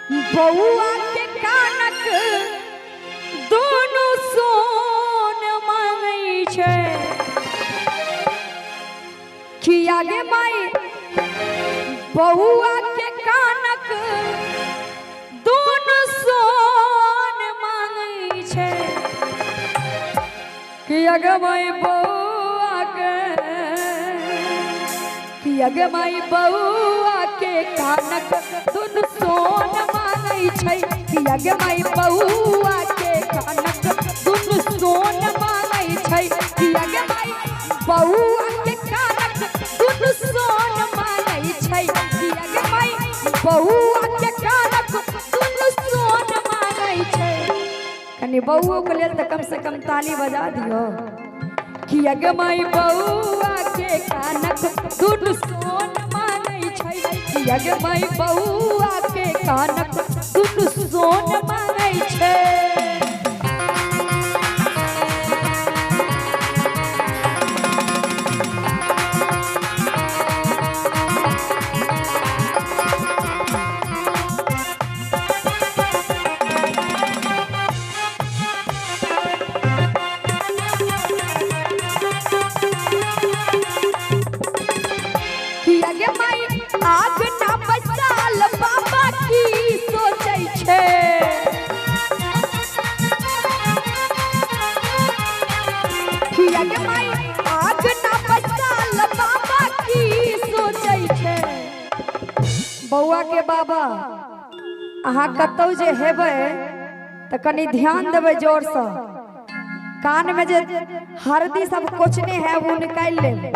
बौआ के कानक दुनू सोन मांगै छै। किया गे माई बौआ के कानक दुनू सोन मांगै छै। किया गे माई बौआ के, किया गे माई बौआ के कानक दुनू सोन मांगै छै। किया गे माई बौआ के कानक दुनू सोन मांगै छै। किया गे माई बौआ के कानक दुनू सोन मांगै छै। किया गे माई बौआ के कानक दुनू सोन मांगै छै। कनी बौओ के लेल तऽ कम से कम ताली बजा दियौ। किया गे माई बौआ के कानक दुनू सोन मांगै छै। किया गे माई बौआ के कानक दुनू सोन मांगै छै। किया गे माई आग ना बसाल बाबा की सोचै छै। किया गे माई आग ना बसाल बाबा की सोचै छै। बौआ के बाबा अहाँ कतौ जे हेबै तऽ कनि ध्यान देबै जोरसँ। कान में जे हरदी सब कोचने है वो निकालि लेब,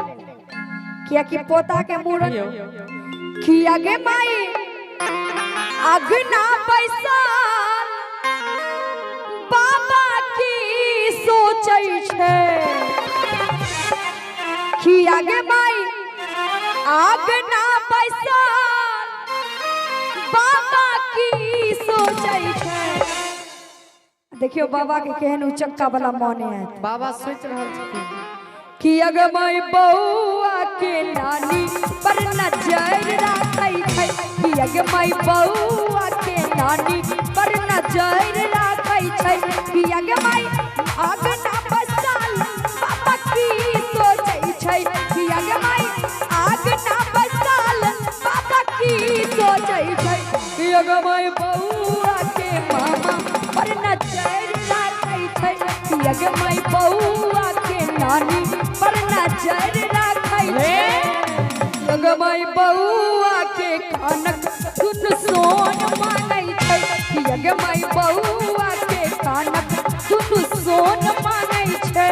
कियाकि पोता के मूड़न। किया गे माई अगना बैसाल बाबा की सोचै छै। किया गे माई अगना बैसाल बाबा की सोचै छै। देखियौ बाबा के केहन उचक्का वाला मन आयत। बाबा सोचि रहल छथिन कि अगमय बौआ के नानी पर नजर राखै छै। कि अगमय बौआ के नानी पर नजर राखै छै। कि अगमय आगना बसाल बाबा की सोचै छै। कि अगमय आगना बसाल बाबा की सोचै छै। कि अगमय बौआ के मामा पर नजर राखै छै। कि अगमय बौआ के नानी पर नजर राखै छै। अगमय बौआ के कानक सुन सोन मानै छै। कि अगमय बौआ के कानक सुन सोन मानै छै।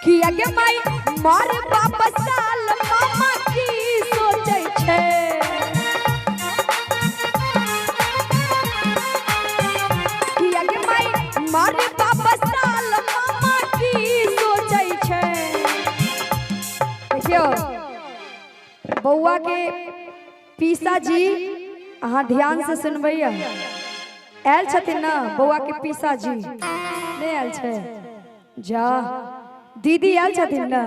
किया गे माई मार बाप साल मामा की सोचै छै। किया गे माई मार बाप साल मामा की सोचै छै। देखियौ बौआ के पीसाजी अहाँ ध्यान से सुनबैया। आयल छथिन ना बौआ के पीसाजी? नहि आयल छै? जा दीदी आयल छथिन ना?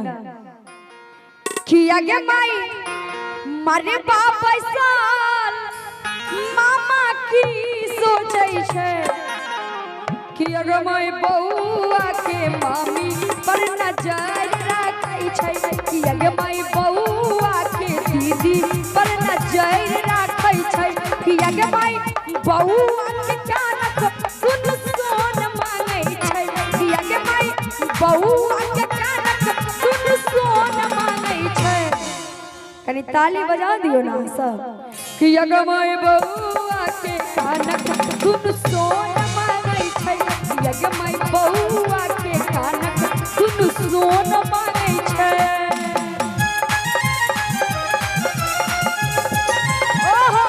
किया गे माई मारे बाप साल मामा की सोचै छै। किया गे माई बौआ के मामी पर नजर राखै छै। किया गे माई बौआ के दीदी पर नजर राखै छै। किया गे माई बौआ के कानक सुन सोन मांगै छै। किया गे माई बौआ के कानक सुन सोन मांगै छै। कनी ताली बजा दियौ ना सब। किया गे माई बौआ के कानक सुन सोन मांगै छै। किया गे माई बौआ के कानक सुन सोन मांगै छै। ओहो।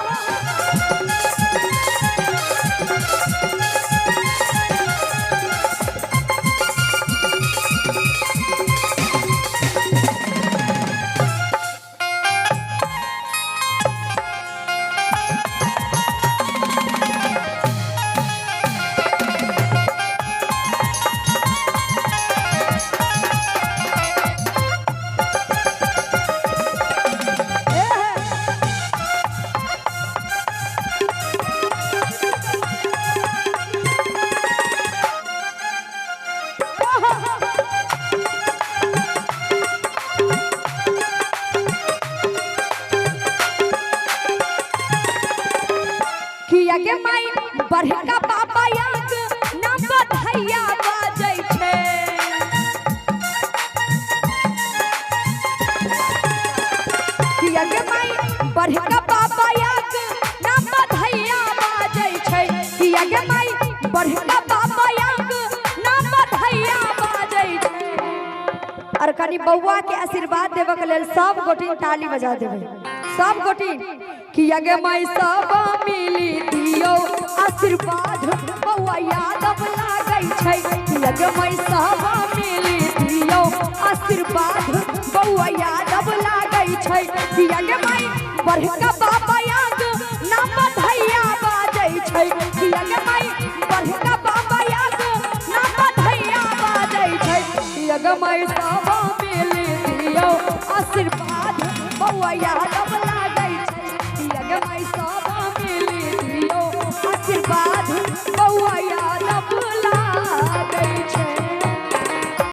गे माई बड़का बाबा याक ना बधैया बाजै छै। किया गे माई बड़का बाबा याक ना बधैया बाजै छै। किया गे माई बड़का बाबा याक ना बधैया बाजै छै। और कनि बौआ के आशीर्वाद देबऽ के लेल सब गोटी ताली बजा देबै, सब गोटी। किया गे माई सब मिली दियौ आशीर्वाद बौआ यादव लागै छै। किया गे माई सब मिली दियौ आशीर्वाद बौआ यादव लागै छै। किया गे माई बड़का बाबा याद ना बधैया बाजै छै। किया गे माई बड़का बाबा याद ना बधैया बाजै छै। किया गे माई सब मिली दियौ आशीर्वाद बौआ यादव लागै छै। किया गे माई सब